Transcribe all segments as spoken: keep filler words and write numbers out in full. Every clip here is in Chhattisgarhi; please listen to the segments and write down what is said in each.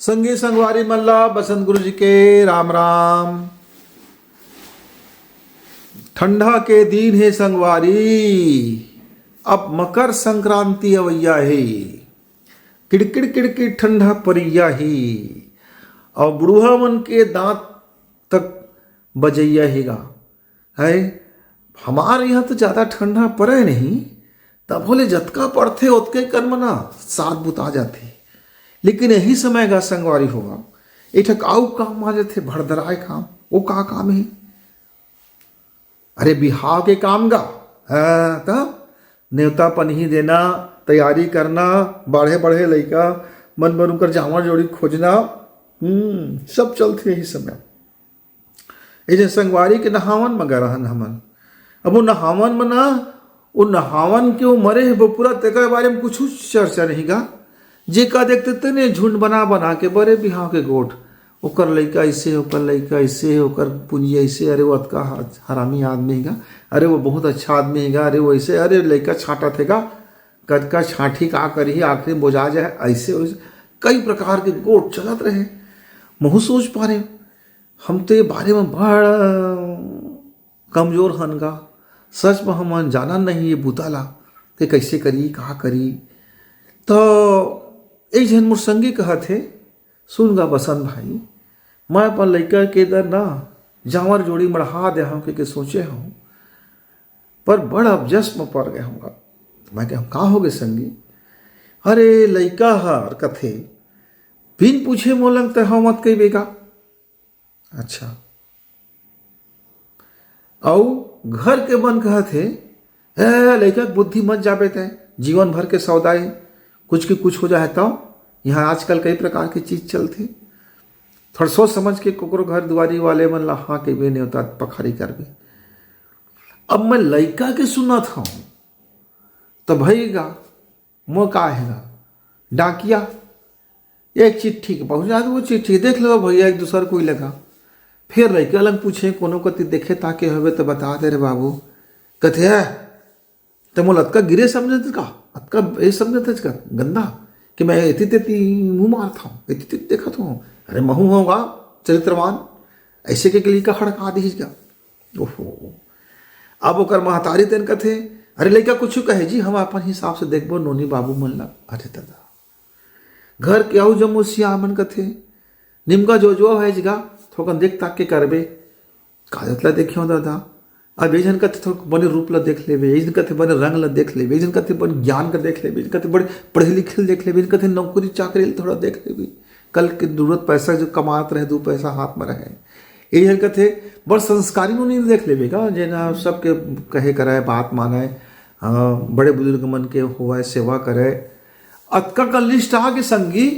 संगी संगवारी मन ला बसंत गुरु जी के राम राम। ठंडा के दिन हे संगवारी, अब मकर संक्रांति अवैया हे। किड़किड़ किड़किड़ ठंडा परैया हे, अउ बुढ़वा मन के दांत तक बजैया हे गा। है, हमार यहाँ तो ज्यादा ठंडा परे नहीं, तभो ले जतका पड़थे ओतके कर म ना साथ बुता जाथे। लेकिन यही समय गा संगवारी होगा, एक ठक अउ काम आ जाथे, भड़दराए काम। वो का काम हे? अरे बिहाव के काम गा। हाँ, त नेवता पनही देना, तैयारी करना, बाढ़े बाढ़े लइका मन बर उनकर जांवर जोड़ी खोजना, हम्म, सब चलथे यही समय। ए जे संगवारी के नहावन म गे रहन हमन। अब वो नहावन म ना, वो नहावन के वो मरे हे बपुरा, तेकर बारे म कुछु चर्चा नहीं गा। जे का देखते तेने झुंड बना बना के बरे बिहाव के गोठ। ओकर लइका ऐसे, ओकर लइका ऐसे, ओकर पूंजी ऐसे, अरे वो अतका ह-, हरामी आदमी हे गा, अरे वो बहुत अच्छा आदमी हे गा, अरे वो ऐसे, अरे लइका छांटत हे गा, कतका छांटी का करही, आखिरी बोजा जाए, ऐसे वैसे कई प्रकार के गोठ चलत रहे। महू सोच पारे, हम तो ये बारे म बड़ कमजोर हन गा, सच म हमन जानन नहीं ये बुता ला, के कैसे करी, का करी। तो एक झन मोर संगी कहत हे, "सुन गा बसंत भाई, मैं अपन लइका के दर ना जांवर जोड़ी मढ़ा दे हंव के, के सोचे हंव, पर बड़ अपजस म पर गे हंव गा।" मैं कहंव, "का होगे संगी?" "अरे लइका हर कथे, बिन पूछे मोला तैं हव मत कहिबे गा।" अच्छा। अउ घर के मन कहत हे, "ए, लइका के बुद्धि मत जाबे तैं, जीवन भर के सौदा ए, कुछ के कुछ हो जाए तब।" यहाँ आजकल कई प्रकार के चीज चलथे। थोड़ा सोच समझ के कोकरो घर दुआरी वाले मन ला हाँ कहिबे, नेवता पखारी करबे। अब मैं लइका के सुनत हंव, त भई गा, मोर का हे गा? डाकिया, एक चिट्ठी के पहुंचा दे, वो चिट्ठी देख लो भैया, एक दूसर कोई लगा। फिर लइका लंग पूछे, कोनो कति देखे ताके हवे त बता दे रे बाबू। कथे, "है, ते मोला अतका गिरे समझत का? अतका ये समझत का गंदा कि मैं एती तेती मुंह मारत हंव, एती तेती देखत हंव? अरे महू हंव गा चरित्रवान।" ऐसे के लइका हड़का दिहिस गा। ओहो। अब ओकर महतारी तेन कथे, "अरे लइका कुछु कहे जी, हम अपन हिसाब से देखबो नोनी बाबू मन ला।" अरे दादा, घर के अउ जम्मो सियान मन कथे, "निमगा जो जो हे जी गा, थोकन देख ताक के करबे।" काजत ला देखे हो दादा, अब एक झन कथे थोड़ा बने रूप ला देख लेबे, एक झन कथे बने रंग ला देख लेबे, एक झन कथे बने ज्ञान का देख लेबे, एक झन कथे बड़े पढ़े लिखे ला देख लेबे, एक झन कथे नौकरी चाकरी ला थोड़ा देख लेबे, कल के जरूरत पैसा जो कमात रहे, दू पैसा हाथ में रहे। एक झन कथे बड़ संस्कारी नोनी देख लेबे का, जेना सबके कहे कराए, बात मानाए, हाँ, बड़े बुजुर्ग मन के होवय, सेवा करे। अतका का लिस्ट आ गे संगी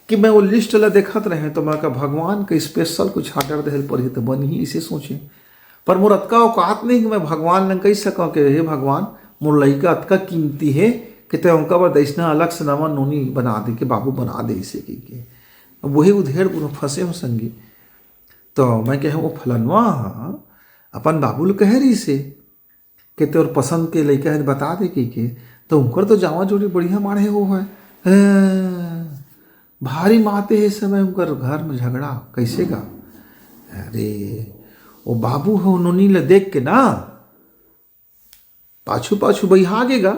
कि मैं वो लिस्ट ला देखत रहे तो मैं का भगवान के स्पेशल कुछ ऑर्डर देहल पड़ही त बनही, इसे सोचे। पर मोर अतका औकात नहीं कि मैं भगवान लंग कहि सकंव कि हे भगवान, मोर लइका अतका कीमती हे कि तैं ओकर बर दइसना अलग से नवा नोनी बना दे, के बाबू बना दे इसे कहि के। अब वही उधेड़ बुन फंसे हो संगी। तो मैं कहे, "वो फलनवा ह अपन बाबू ल कहे रहिसे कि तोर पसंद के लइका हे, बता दे," कहि के। तो उनकर तो जांवर जोड़ी बढ़िया माढ़े हो है। हैं, भारी माते हे समय उनकर घर में झगड़ा, कैसे का? अरे, वो बाबू हो नोनी ल देख के ना, पाछू पाछू बइहा गे गा।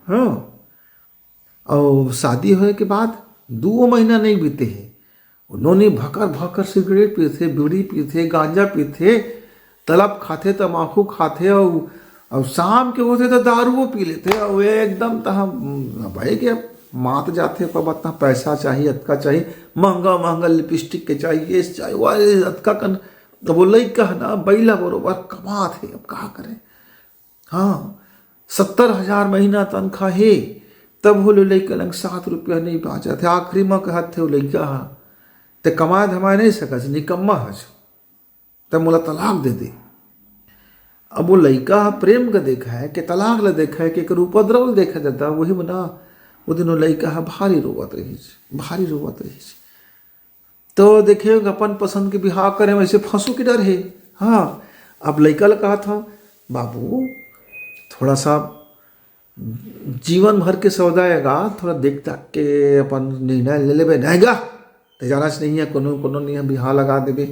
हाँ, अउ शादी होए के बाद दू महीना नहीं बीते हे, नोनी भकर भकर सिगरेट पीथे, बीड़ी पीथे, गांजा पीथे, तलब खाथे, तमाखू खाथे, अउ, अउ शाम के होथे त दारूओ पी लेथे, अउ एकदम त हम, भाई के मात जाथे, ओकर बाद त पैसा चाही, अतका चाही, महंगा महंगा लिपस्टिक के चाही, ये चाही, वो अतका कन, त वो लइका ह ना, बइला बरोबर कमात हे, अब का करे? हाँ, सत्तर हजार महीना तनखा हे, तभो ले लइका लंग सात रुपया नहीं बांचत हे। आखिरी म कहत हे वो लइका ह, "ते कमाए धमाए नहीं सकस, निकम्मा हस, ते मोला तलाक दे दे।" अब वो लइका ह प्रेम का देखा है, के तलाक ला देखा है, के एकर उपद्रव ला देखा जाता, वही म ना, वो दिन वो लइका ह भारी रोवत रहिस, भारी रोवत रहिस। तो देखे, अपन पसंद के बिहाव करे, वैसे फंसो के डर हे। हाँ, अब लइका ल कहत हव, "बाबू, थोड़ा सा जीवन भर के सौदा हे गा, थोड़ा देख ताक के अपन निर्णय ले लेबे, नहीं गा?" ते जाना च नहीं है, कोनो कोनो नहीं है, बिहाव लगा देबे,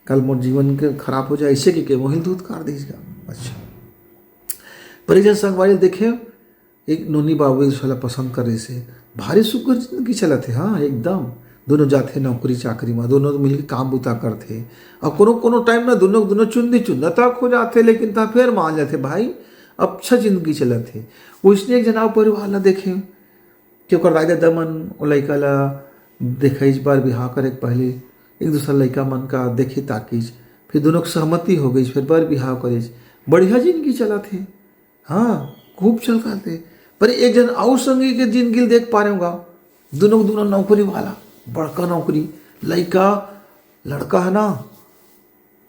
कल मोर जीवन के खराब हो जाए, ऐसे के, के मोहिल धुतकार दीस गा। अच्छा, पर एक झन संगवारी देखे, एक नोनी बाबू इस वाला पसंद करे से, भारी सुग्घर जिंदगी चलत हे। हाँ, एकदम। दोनों जाथे नौकरी चाकरी में, दोनों मिलके काम बुता करथे। और कोनो कोनो टाइम ना दोनों दोनों चुंदी चुंदा तक हो जाथे, लेकिन ता फिर मान जाथे भाई, अच्छा जिंदगी चलत हे। वइसने एक जना परिवार ला देखे कि ओकर दाई ददा मन ओ लइका ला देखइच, बर बिहाव करे के पहले एक दूसर लइका मन का देखी ताकिच, फिर दोनों के सहमति हो गई, फिर बर बिहाव करिच, बढ़िया जिंदगी चलत हे। हाँ, खूब चल करथे। पर एक झन अउ संगी के जिंदगी ल देख पा रहे होगा, दोनों दोनों नौकरी वाला, बड़का नौकरी, लइका, लड़का है ना,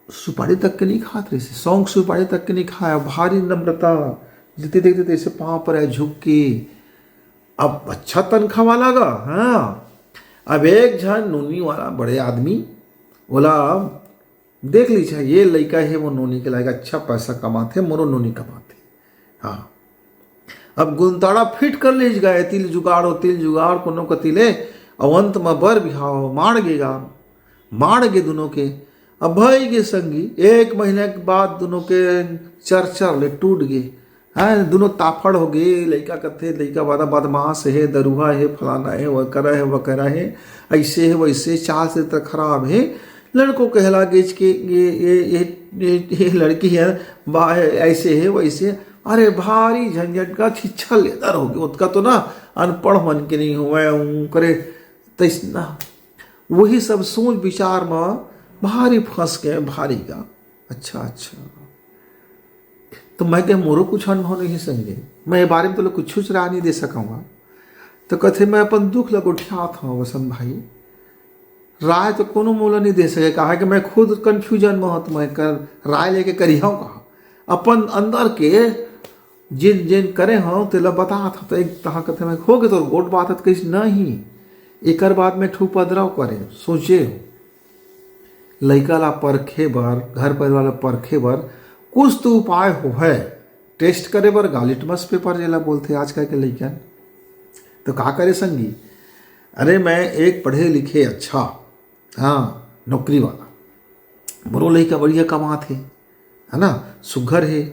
सुपारी तक के नहीं खात रहिसे, सौंग सुपारी तक के नहीं खाया, भारी नम्रता, जिते देखते तैसे पाँव पर है झुक के। अब अच्छा तनख्वाह वाला गा, हाँ। अब एक झन नोनी वाला बड़े आदमी, ओला देख लीजिए, ये लइका हे, वो नोनी के लायक अच्छा पैसा कमाथे, मोरो नोनी कमाथे। हाँ, अब गुंताड़ा फिट कर लीज गा, तिल जुगाड़, ओ तिल जुगाड़, कोनो कति ले, अउ अंत म बर बिहाव माड़ गे गा, माड़ गे दुनों के। अब भई गे संगी, एक महीना के बाद दुनों के चरचर ले टूट गे। हाँ, दुनों ताफड़ हो गे। लइका कथे, लइका बड़ा बदमाश हे, दरुहा हे, फलाना हे, वकरा हे, वकरा हे, ऐसे हे, वैसे, चाल चरित्र खराब हे। लड़को कहला गेच के ये, ये, ये, ये, ये लड़की है, बा-, ऐसे हे, वैसे हे। अरे भारी झंझट का छिच्छा लेदर हो गे। ओतका तो ना अनपढ़ मन के नहीं होवय, ऊं करे तैसना। वही सब सोच विचार म भारी फंस गए, भारी का। अच्छा, अच्छा। तो मैं कहे, "मोरो कुछ अनुभव नहीं संगी, मैं ये बारे में तोला कुछ राय नहीं दे सकूंगा।" तो कथे, "मैं अपन दुख ल गोठियात हूँ वसंत भाई, राय तो कोनो मोला नहीं दे सके, काहे कि मैं खुद कन्फ्यूजन में हूँ, तो मैं कर, राय लेके करिहूँ कहाँ? अपन अंदर के जिन, जिन करे हूँ, तेला बतात हूँ।" तो एक तहाँ कथे, "मैं हो गे तोर गोठ बात हत?" कहिस, "नहीं।" एकर बाद में ठू उपद्रव करे, सोचे हूँ। लइका ला परखे बर, घर परिवार ला परखे बर कुछ तो उपाय होहय, टेस्ट करे बर गा, लिटमस पेपर जेला बोलथे आजकल के लइकन। तो का करे संगी, अरे मैं एक पढ़े लिखे अच्छा, हाँ, नौकरी वाला, मोरो लइका बढ़िया कमात हे, है ना, सुघर हे।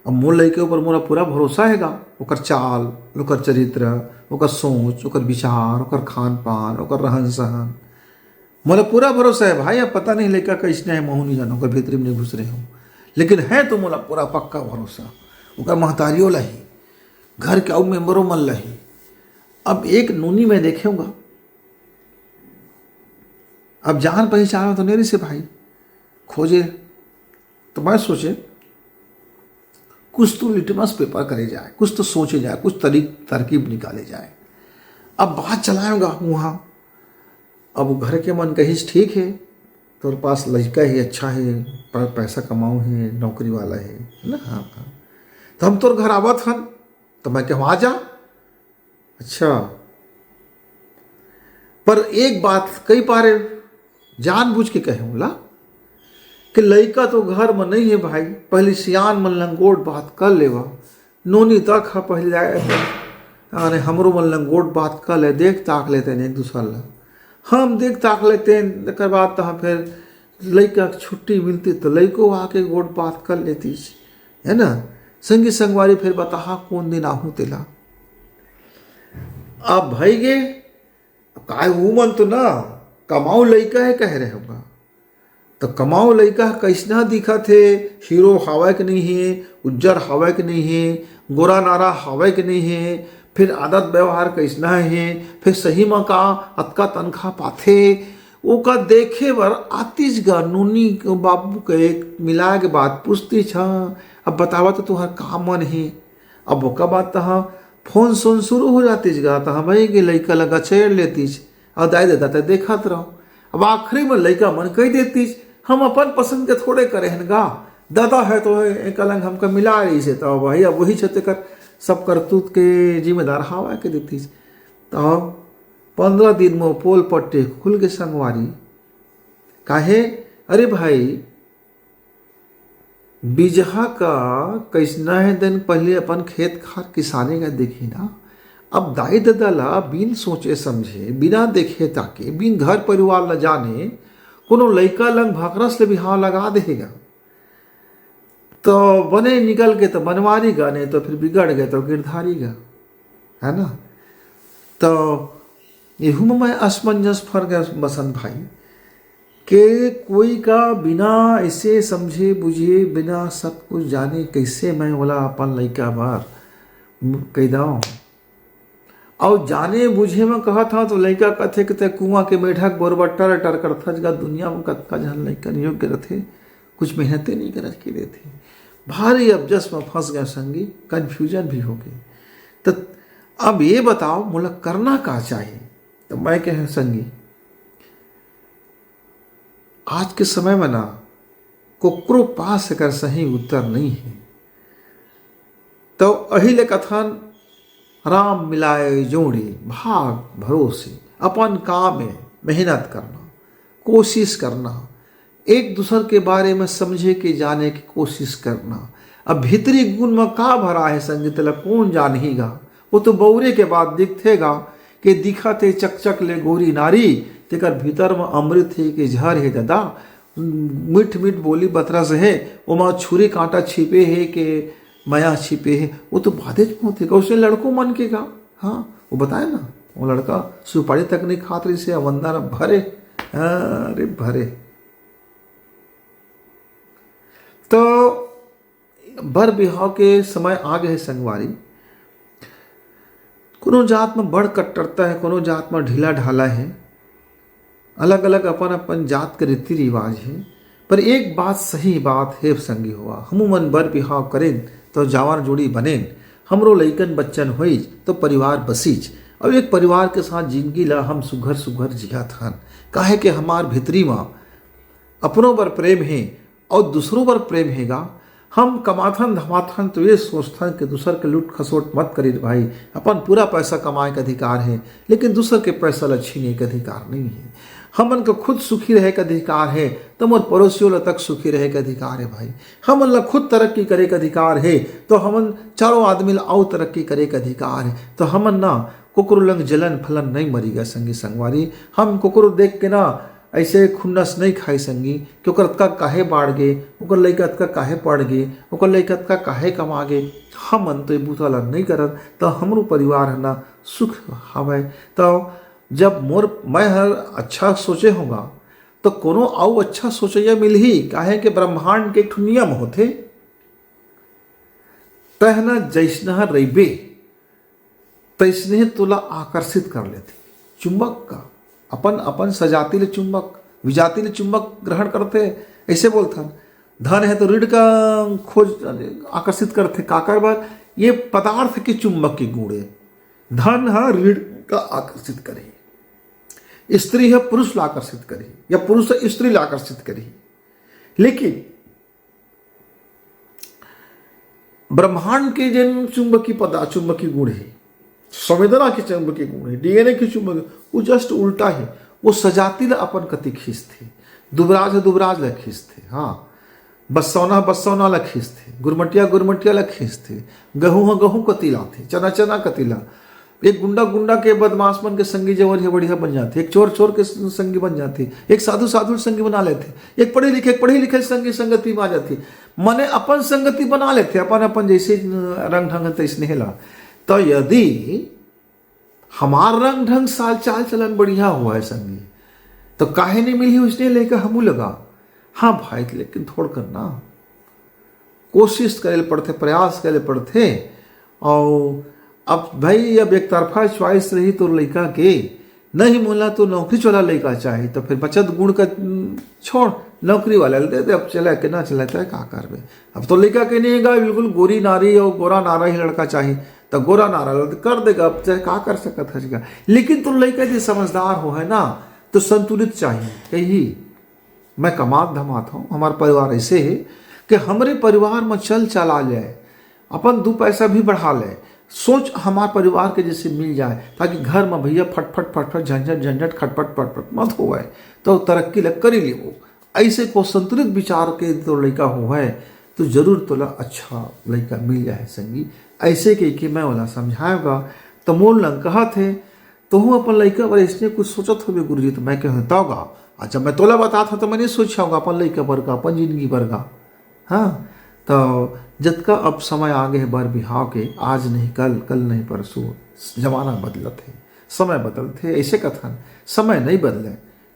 अब मोर लइके ऊपर मोला पूरा भरोसा हे गा, ओकर चाल, ओकर चरित्र, ओकर सोच, ओकर विचार, ओकर खान पान, ओकर रहन सहन, मोला पूरा भरोसा हे भाई। अब पता नहीं लइका कइसने हे, महू नहीं जानव, ओकर भीतरी में नहीं घुस रहे हूँ, लेकिन हे तो मोला पूरा पक्का भरोसा ओकर महतारियों ला ही, घर के अउ मेंबरों मन ला ही। अब एक नोनी मैं देखे हूँ गा, अब जान पहचान तो नहीं रहिसे भाई, खोजे तो मैं सोचे कुछ तो लिटमस पेपर करे जाए, कुछ तो सोचे जाए, कुछ तरी-, तरकीब निकाले जाए। अब बात चलाए गा वहाँ। अब घर के मन कहिस, "ठीक हे, तोर पास लइका हे, अच्छा हे, प-, पैसा कमाऊ हे, नौकरी वाला हे, है ना? हाँ, हाँ। तो हम तोर घर आवत हन।" तो मैं कहूँ, "आ जा।" अच्छा, पर एक बात कही पारे, जानबूझ के कहे हूँ ला कि लइका तो घर में नहीं है भाई, पहले सियान मन लंगोट बात कर लेवा, नोनी तक हा पहले जाए, अरे हमरो मन लंगोट बात कर ले, देख ताक लेते नहीं एक दूसर ला, हम देख ताक लेते हैं, एकर बाद तो फिर लइका के छुट्टी मिलती तो लइको आके गोठ बात कर लेतीस, है ना? संगी संगवारी फिर बताहा कौन दिन आहूँ तेला। अब भई गे, अब काय ऊ मन तो ना कमाऊ लइका हे कह रहे होगा, तो कमाऊ लइका ह कइसना दिखत हे, हीरो हावय के नहीं हे, उज्जर हावय के नहीं हे, गोरा नारा हावय के नहीं हे, फिर आदत व्यवहार कइसना हे, फिर सही म का अतका तनखा पाथे, ओका देखे बर आतिस गा नोनी के बाबू के मिलाए के बात पूछतिस, "हाँ, अब बतावा तो तुहर का मन हे?" अब ओका बाद तहाँ फोन सोन शुरू हो जातिस गा, तहाँ भई गे लइका ल गचेड़ लेतिस, अउ दाई ददा त देखत रहो। अब आखिरी में लइका मन कहि देतिस, "हम अपन पसंद के थोड़े करे हन गा, ददा हे तो एक अलंग हमका मिला रहिसे, तो भाई अब वही छते कर सब करतूत के जिम्मेदार हावय," कहि देतिस। तो पंद्रह दिन में पोल पट्टी खुल गे संगवारी। काहे? अरे भाई, बिजहा का कइसना हे दिन पहले अपन खेत खार किसानी का देखी ना, अब दाई ददा ला बिन सोचे समझे, बिना देखे ताके, बिन घर परिवार ला जाने, कोनो लइका लंग भकरस ले बिहाव लगा देहेगा। तो बने निकल के तो बनवारी गा, नहीं तो फिर बिगड़ गए तो गिरधारी गा, है ना? तो एहू में मैं असमंजस फर गया बसंत भाई, के कोई का बिना ऐसे समझे बुझे, बिना सब कुछ जाने, कैसे मैं ओला अपन लइका बर कह दाऊं। और जाने बुझे में कहत हव तो लइका कथे कि ते कुआं के मेढक बोरबट्टा ल टर करथस गा। दुनिया में कतका झन लइका योग्य रथे, कुछ मेहनते नहीं करत के देथे। भारी अबजस में फंस गए संगी, कन्फ्यूजन भी हो गए। तो अब ये बताओ, मोला करना का चाहिए? तो मैं कहे, संगी, आज के समय में ना कोकरो पास एकर सही उत्तर नहीं है। तो अही ले कथन, राम मिलाए जोड़ी भाग भरोसे, अपन काम में मेहनत करना, कोशिश करना, एक दूसर के बारे में समझे के, जाने की कोशिश करना। अब भीतरी गुण में का भरा है संगी, तेला कौन जानही गा? वो तो बौरे के बाद दिखथे गा, के दिखत हे चकचक ले गोरी नारी, तेकर भीतर में अमृत हे के जहर हे ददा। मीठ मीठ बोली बतरस हे, ओमा छुरी कांटा छिपे हे के मया छिपे हे, वो तो बादेच में होथे गा। उसने लड़को मन के गा, हाँ, वो बताए ना, वो लड़का सुपारी तक नहीं खात रहिस हे, अवंदा न भरे, अरे भरे। तो बर बिहाव के समय आ गए हे संगवारी। कोनो जात में बड़ कट्टरता है, कोनो जात में ढीला ढाला है, अलग अलग अपन अपन जात के रीति रिवाज है। पर एक बात सही बात है संगी होवा, हमू मन बर बिहाव करेन तो जावर जोड़ी बनेन, हमरो लइकन बच्चन होइस तो परिवार बसिच, और एक परिवार के साथ जिंदगी ला हम सुघर सुघर जियत हन, काहे के हमार भीतरी मा अपनो बर प्रेम हे और दूसरो बर प्रेम हे गा। हम कमाथन धमाथन तो ये सोचथन कि दूसर के लूट खसोट मत करी रे भाई, अपन पूरा पैसा कमाए के अधिकार हे, लेकिन दूसर के पैसा ला छीने के अधिकार नहीं हे। हमन के खुद सुखी रहे के अधिकार हे, तो मोर पड़ोसियों ला तक सुखी रहे के अधिकार हे भाई। हमन ला खुद तरक्की करे के अधिकार हे, तो हमन चारों आदमी ला अउ तरक्की करे के अधिकार हे। तो हमन ना कोकरो लंग जलन फलन नहीं मरी गा संगी संगवारी। हम कोकरो देख के ना ऐसे खुन्नस नहीं खाई संगी कि ओकर अतका काहे बाढ़ गे, ओकर लइका अतका काहे पढ़ गे, ओकर लइका अतका काहे कमा गे। हमन तो ये बूता ला नहीं करत, तो हमरो परिवार ह ना सुख हवय। तो जब मोर, मैं हर अच्छा सोचे होगा, तो कोनो अउ अच्छा सोचैया मिलही, काहे के ब्रह्मांड के एक ठो नियम होथे, तह न जैसनहा रहिबे, तैसने तोला आकर्षित कर लेथे। चुंबक का अपन, अपन सजाति ले चुंबक, विजाति ले चुंबक ग्रहण करथे, ऐसे बोलथन। धन है तो रीढ़ का खोज आकर्षित करथे। काकर बर? ये पदार्थ के चुंबक के गुण है। धन ह रीढ़ का आकर्षित करही, स्त्री ह पुरुष ला आकर्षित करही, या पुरुष ह स्त्री ला आकर्षित करही। लेकिन ब्रह्मांड के जेन चुंबकी पदा-, चुंबकी गुण हे, संवेदना के चुंबकी गुण हे, डीएनए के चुंबक, वो just उल्टा हे। वो सजाति ला अपन कति खींचथे, दुबराज ह दुबराज ला खींचथे, हाँ, बसौना ह बसौना ला खींचथे, गुरमटिया गुरमटिया ला खींचथे, गहूं ह गहूं कति लाथे, चना चना कति ला। एक गुंडा गुंडा के, बदमाश मन के संगी जवरिया बढ़िया बन जाथे, एक चोर चोर के संगी बन जाथे, एक साधु साधु संगी बना लेथे, एक पढ़े लिखे, एक पढ़े लिखे संगी संगति में आ जाथे। मने अपन संगति बना लेथे, अपन अपन जैसे रंग ढंग तैसने ला। तो यदि हमार रंग ढंग, साल चाल चलन बढ़िया हुआ है संगी, तो काहे नहीं मिली उसने लेकर हमू लगा। हाँ भाई, लेकिन थोड़ करना कोशिश करे ल पड़थे, प्रयास करे ल पड़थे। और अब भाई, अब एक तरफा चॉइस रही तो लइका के, नहीं मोला तो नौकरी वाला लइका चाही, तो फिर बचत गुण का, उम, छोड़, नौकरी वाला ल दे दे, अब चला के ना चला, चाहे का करबे। अब तो लइका के नहीं गा, बिल्कुल गोरी नारी और गोरा नारा ही लड़का चाही, तो गोरा नारा ल कर देगा, अब चाहे का कर सकत है का। लेकिन तो लइका जे समझदार हो है ना, तो संतुलित चाहिए, कही मैं कमात धमात हूँ, हमार परिवार ऐसे है कि हमरे परिवार में चल चला जाए, अपन दू पैसा भी बढ़ा ले, सोच हमार परिवार के जैसे मिल जाए, ताकि घर में भैया फटफट फटफट, झंझट झंझट, खटपट पटपट मत होवे, तो तरक्की ल करी लेबो। ऐसे को संतुलित विचार के तो लइका हो है, तो जरूर तोला अच्छा लइका मिल जाए संगी। ऐसे कह के मैं ओला समझाएगा। त मोर लंग कहत हे, "तोहू अपन लइका बर इसने कुछ सोचत होबे गुरुजी।" त मैं कहूँ, "तव गा, अच्छा, मैं तोला बतात हूँ त मैं नहीं सोचा होगा अपन लइका बर का, अपन जिंदगी बर का।" हाँ, त जतका अब समय आ गए हे बर बिहाव के, आज नहीं कल, कल नहीं परसों, जमाना बदलत हे, समय बदलत हे। ऐसे कथन, समय नहीं बदले,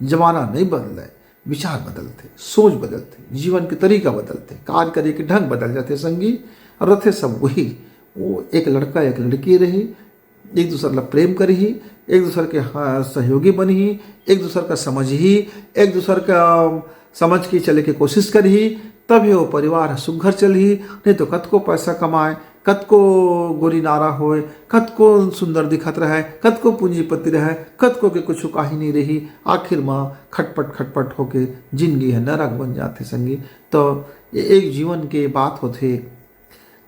जमाना नहीं बदले, विचार बदलथे, सोच बदलथे, जीवन के तरीका बदलथे, कार्य करे के ढंग बदल जाथे संगी। और रथे सब वही, वो एक लड़का एक लड़की रही, एक दूसर ला प्रेम करही, एक दूसर के, हाँ, सहयोगी बनही, एक दूसर का समझही, एक दूसर का समझ के चले के कोशिश करही, तभे वो परिवार ह सुघर चलही। नहीं तो कतको पैसा कमाए, कतको गोरी नारा होए, कतको सुंदर दिखत रहे, कतको पूंजीपति रहे, कतको के कुछ काही नहीं रही, आखिर म खटपट खटपट होके जिंदगी ह नरक बन जाथे संगी। तो ये एक जीवन के बात होथे।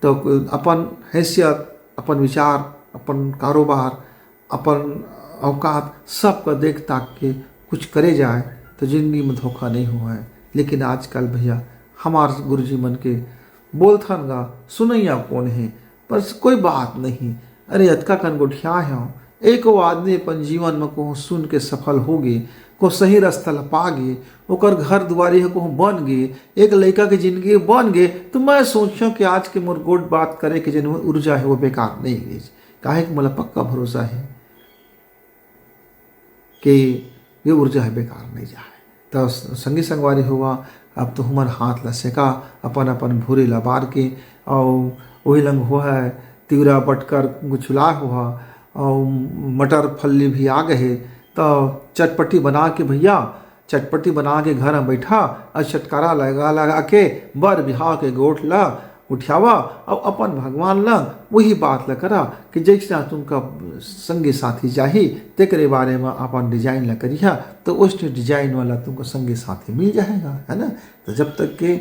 तो अपन हैसियत, अपन विचार, अपन कारोबार, अपन औकात, सबका देख ताक के कुछ करे जाए तो जिंदगी में धोखा नहीं हुआ है। लेकिन आजकल भैया, हमार गुरुजी मन के बोलथन गा, सुनैया कोन हे? पर कोई बात नहीं। अरे, अतका कन गोठिया हे, एको आदमी अपन जीवन में कहूँ सुन के सफल हो गे, को सही रास्ता ला पा गे, ओकर घर दुआरी ह कहूँ बन गे, एक लइका के जिंदगी बन गे, तो मैं सोचो कि आज के मोर गोठ बात करे के जन ऊर्जा है, वो बेकार नहीं गई। काहे कि मोला पक्का भरोसा है कि ये ऊर्जा है बेकार नहीं जाए। तो संगी संगवारी हुआ, अब तो हमर हाथ ला सेका, अपन अपन भूरे ला बार के, और वही लंग हुआ है तिवरा बटकर गुछुला हुआ, और मटर फल्ली भी आ गए, तो चटपटी बना के भैया, चटपटी बना के घर में बैठा और चटकारा लगा लगा के बर बिहाव के गोठ ला उठियावा और अपन भगवान ला वही बात ला करा कि जैसे तुमका संगी साथी चाही, तेकरे बारे में अपन डिजाइन ला करिहा, तो उस डिजाइन वाला तुमको संगी साथी मिल जाएगा, है ना। तो जब तक के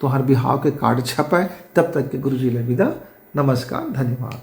तुम्हार बिहाव के कार्ड छपे, तब तक के गुरुजी ला विदा। नमस्कार, धन्यवाद।